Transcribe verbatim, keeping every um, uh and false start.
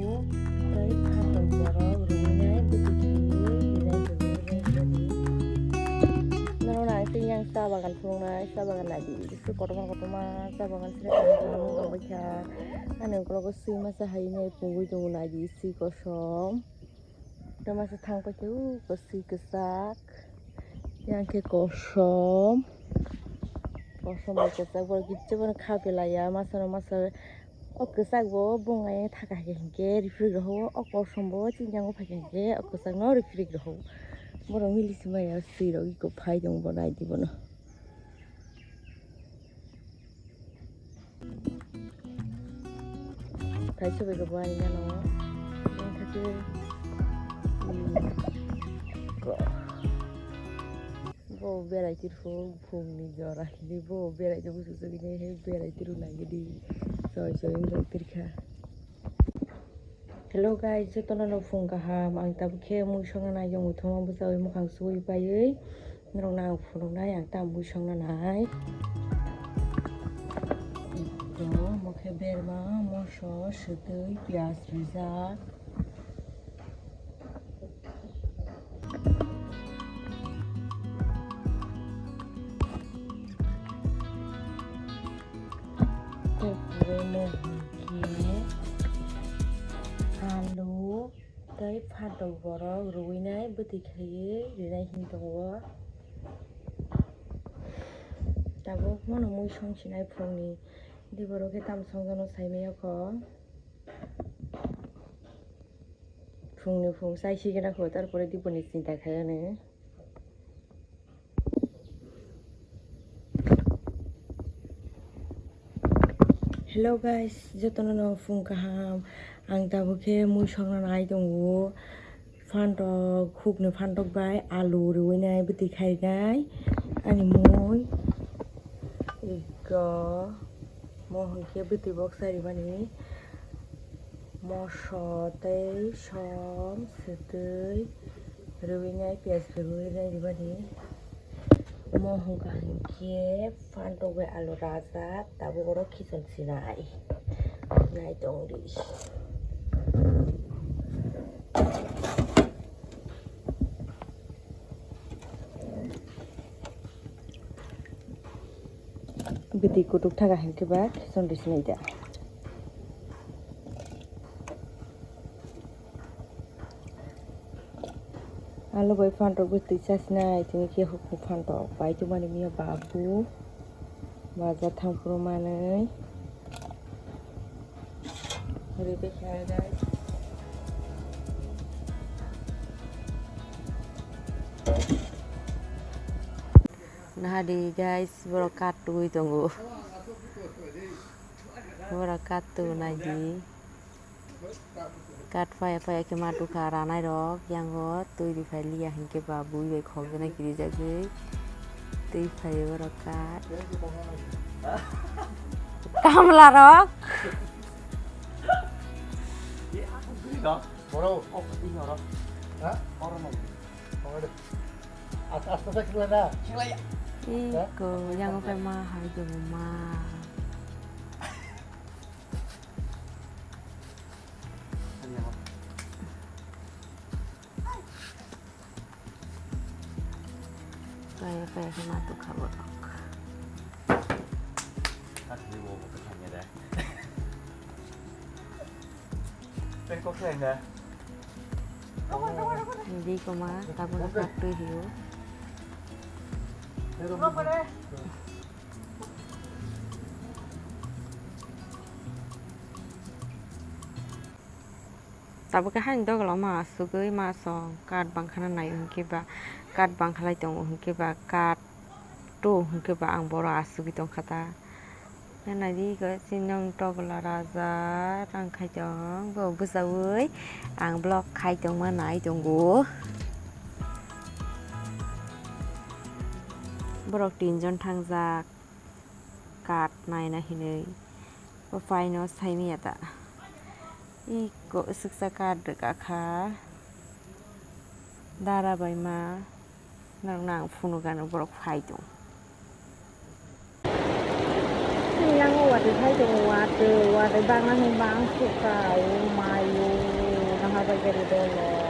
Tei phatok borok rwmani bwtwi khaiwi rinai rwmani. Norok ang tei yang cha bagan phunuknai, cha bagan naidi. Kotorma kotorma cha bagan sre tongwi tongbaikha. Ani ukologo swi masa hai nai pungwi tongo naidi, swi kosom. Tei masa thang paikhe o swi kwchak. Yang khe kosom. Kosom bai kwchak borok kichibani kha belaiya. Masano masa o kwchak bo bung ai thaka hai khe rifrik rohor o. O kosom bo chini yango phaikha hinkhe o kwchak no rifrik rohor. Borok mili swmaiya swi rok eko phai tong bo naidi bono. Kaisa bai bo ani gana o. Wngkha khe, hmm, ko-, bo berai tirkho phungni jora hini bo berai tirkho, susu hini he berai tirkho nai gidi. Soi soi wng tong tirkha. Hello guys, jotono no phung kaham. Ang tabuk khe mui songna nai, yang muithoma bwchaui mukhang suui paiwi norokno ang phunuknai, ang tamo mui songna nai. Ekdom, omo khe berma, moso, swtwi, piyaj rijak. Tei pore mo hwnkhe alu tei phatok borok rwinai bwtwi khaiwi rinai hwn tongo. Tabuk mano mui song sinai phungni, di borok khe tamo songjakno saimanya kho. Phungni phung chai sigena kho, tarpore diponi chinta khai ani. Hello guys, jotono no phung kaham. Ang tabuk khe mui songna nai tongo. Phantok, khukni phantok bai alu rwinai bwtwi khainai. Ani mui eko mo hwnkhe bwtwi boksa rimani. Moso tei som, swtwi, rwinai piyaj rwinai rwmani. Omo hwnkha hinkhe phantok bai alu rajak, tabuk oro khichon sinai. Nai tong di. Bwtwi kutuk thaga hinkhe ba khichon rw sinai da. Alu bai phantok bwtwi chasinai, tini khe hukhu phantok bai tongmani mia babu. Baja thangphuru manwi. Ri bekha guys. Nahadi guys, borok kat twi tongo. Borok kat twi naidi. Kat phaya phaya khe ma tukha ranai rok, yango twi rwphai liya hinkhe ba bui bai khokjana kirijagwi twi phai borok kat. Kamla rok. Borok. Ha? Oro no. Oro de. As-, aste aste khela na. Khela ya. Iko, yango phai ma hai de ma. Kaya kaya khe ma tukha borok. Tei kok khlai na. Hindi ko ma, tabuk na kak twi hiyo. Tabuk khe haini dogolo ma asugwi ma song kat bangkhana nai hwnkhe ba, kat bangkhalai tongo hwnkhe ba, kat to hwnkhe ba ang boro asugwi tongkha ta. Nai di ko sinong togla raja rang khai tong bo bwsaui ang vlog khai tongma nai tongo. Borok tinjon thangjak kat naina hinwi. O phaino saimanya ta. Iko swksa kat rwkha kha. Dara bai ma. Norokno ang phunukgano borok phai tong. Yang watwi phai tongo, watwi, watwi bangma hwn bang sukha, o mai, o Bagari dolo.